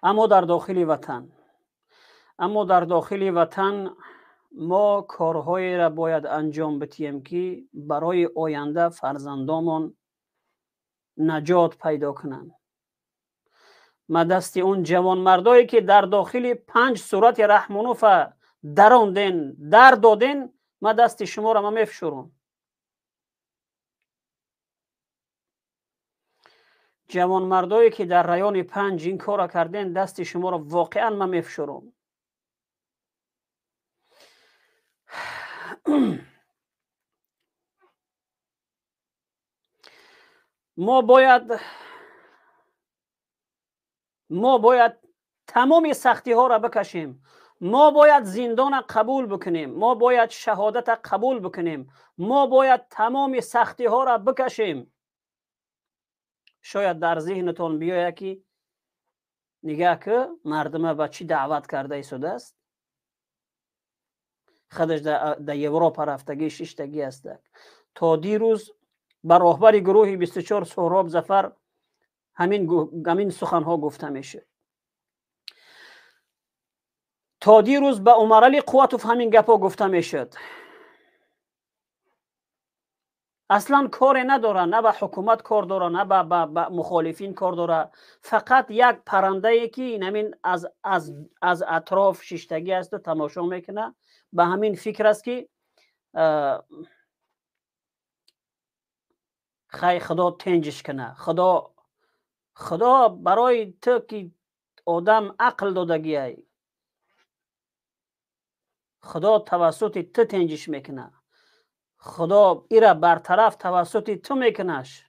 Аммо дар дохили ватан, аммо дар дохили ватан мо корҳоеро бояд анҷом бидиҳем, ки барои оянда фарзандомон наҷот пайдо кунанд. Ма дасти он ҷавонмардое, ки дар дохили панҷ сурати Раҳмонова даронден, дар доден, ма дасти шуморо ма мефшурам. Ҷавонмардое, ки дар райони панҷ ин корро карден, дасти шуморо воқеан ма мефшурам. Мо бояд тамоми сахтиҳоро бикашем, мо бояд зиндона қабул бикунем, мо бояд шаҳодата қабул бикунем, мо бояд тамоми сахтиҳоро бикашем. Шояд дар зеҳнатон биёяд, ки нигаҳ ки мардума ба чӣ даъват карда истодааст, худаш дар Европа рафтагӣ шиштагӣ ҳастак. То дирӯз ба роҳбари гурӯҳи 24 Соҳроб Зафар ҳамин суханҳо гуфта мешуд. То дирӯз ба Умарали Қувватов ҳамин гапҳо гуфта мешуд. Аслан коре надора, на ба ҳукумат кор дора, на ба мухолифин кор дора, фақат як паррандае, ки ҳамин аз атроф шиштагӣ асту тамошо мекуна, ба ҳамин фикр аст, ки хай, Худо тенҷиш куна. Худо барои ту, ки одам ақл додагиай, Худо тавассути ту тенҷиш мекуна, Худо ира бартараф тавассути ту мекунаш.